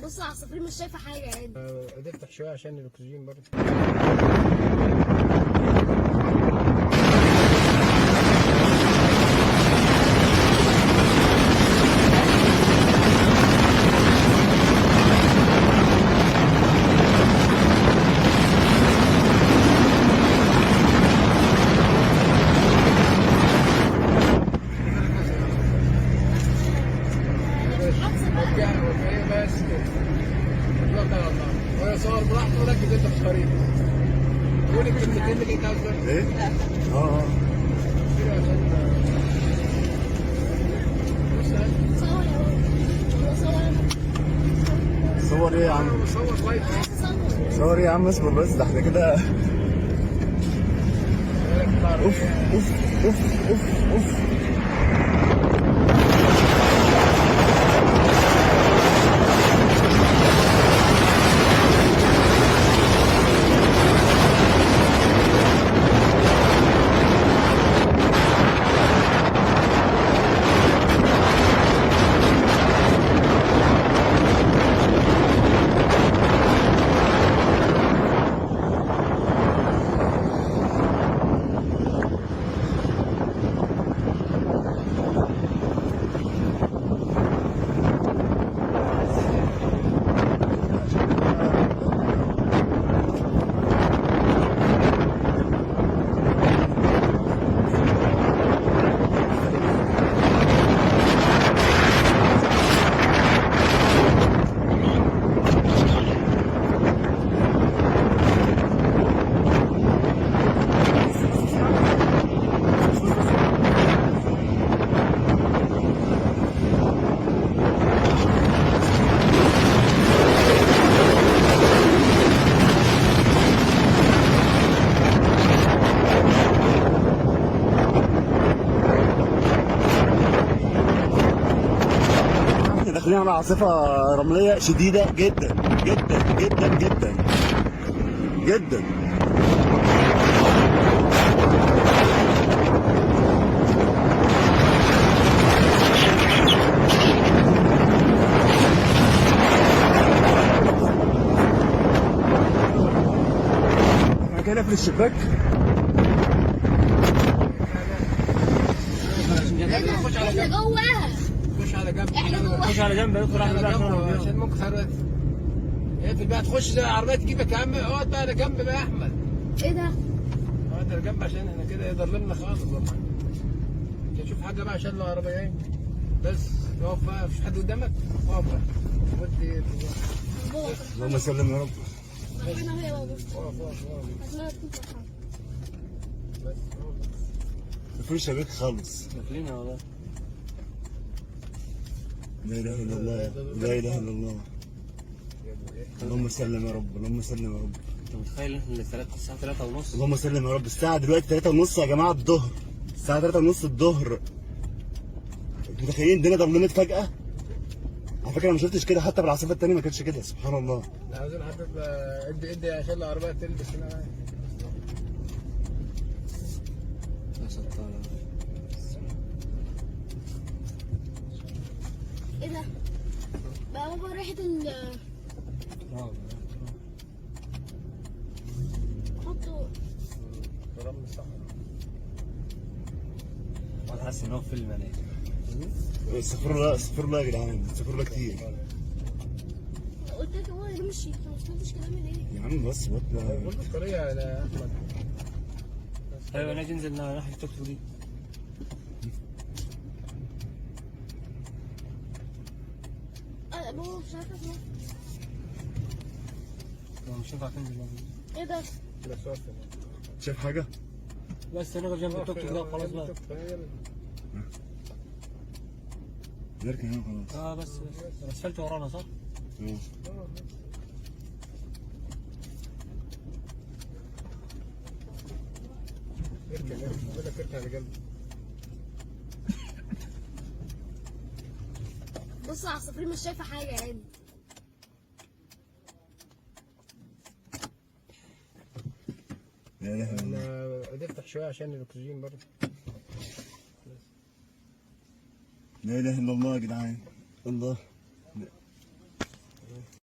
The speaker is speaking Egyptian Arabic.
بص على العصافير مش شايفه حاجة يعني. تفتح شوية عشان الاكسجين برضه. بس كده توكل على الله. وهي صور براحته وركز انت في الطريق. قول الكلمتين اللي انت عاوز تقولهم. ايه؟ اه صور يا بابا، صور. صور ايه يا عم؟ صور live. صور ايه يا عم؟ اصبر بس، ده احنا كده. اوف اوف اوف اوف اوف. احنا داخلين على عاصفة رملية شديدة جدا جدا جدا جدا جدا. احنا كده نقفل الشباك. احنا جواها. خش على جنب. احنا جواها. خش على جنب، ادخل على على جنب جنب عشان ممكن حضرتك اقفل بقى، تخش زي العربية تجيبك يا عم. اقعد بقى على جنب بقى يا احمد. ايه ده؟ اقعد على جنب عشان احنا كده يضللنا خالص والله. مش هتشوف حاجة بقى عشان العربية جاية. بس اقف بقى، مفيش حد قدامك، اقف بقى. ودي بابا اللهم سلم يا رب. فرحانة اهو يا بابا. اقف اقف اقف اتمنى تكون فرحانة. بس اقف. مفيش شباك خالص. داخلين والله. لا اله الا الله، لا اله الا الله. اللهم سلم يا رب، اللهم سلم يا رب. انت متخيل ان احنا الساعة 3:30؟ اللهم سلم يا رب. الساعة دلوقتي 3:30 يا جماعة الظهر، الساعة 3:30 الظهر. انتوا متخيلين الدنيا ضلمت فجأة؟ على فكرة انا ما شفتش كده حتى بالعاصفة التانية، ما كانتش كده. سبحان الله. لا عاوزين حضرتك ادي ادي عشان العربية تلبس هنا. يا ستار. ايه ده؟ بقى بابا ريحه ال حطوا رمل صح. انا حاسس ان هو فيلم يعني. استغفر الله، استغفر الله يا جدعان، استغفر الله كتير. قلت لك هو يمشي، انت ما سمعتش كلامي ليه؟ يا عم بس بطل. قول الطريقة يا احمد. ايوه ناجي انزل ناحية التوك توك دي. بابا مش عارفه اسمها. مش هينفع تنزل. ايه ده؟ بس اقف. شايف حاجة؟ بس هنقف جنب التوك توك ده وخلاص بقى. نركن هنا خلاص. اه بس الاسفلت ورانا صح؟ اه. اركن اركن، بقول لك اركن على جنب. بص على العصافير مش شايفه حاجة يعني. لا اله الا الله. احنا تفتح شوية عشان الاكسجين برضه. لا اله الا الله يا جدعان. الله.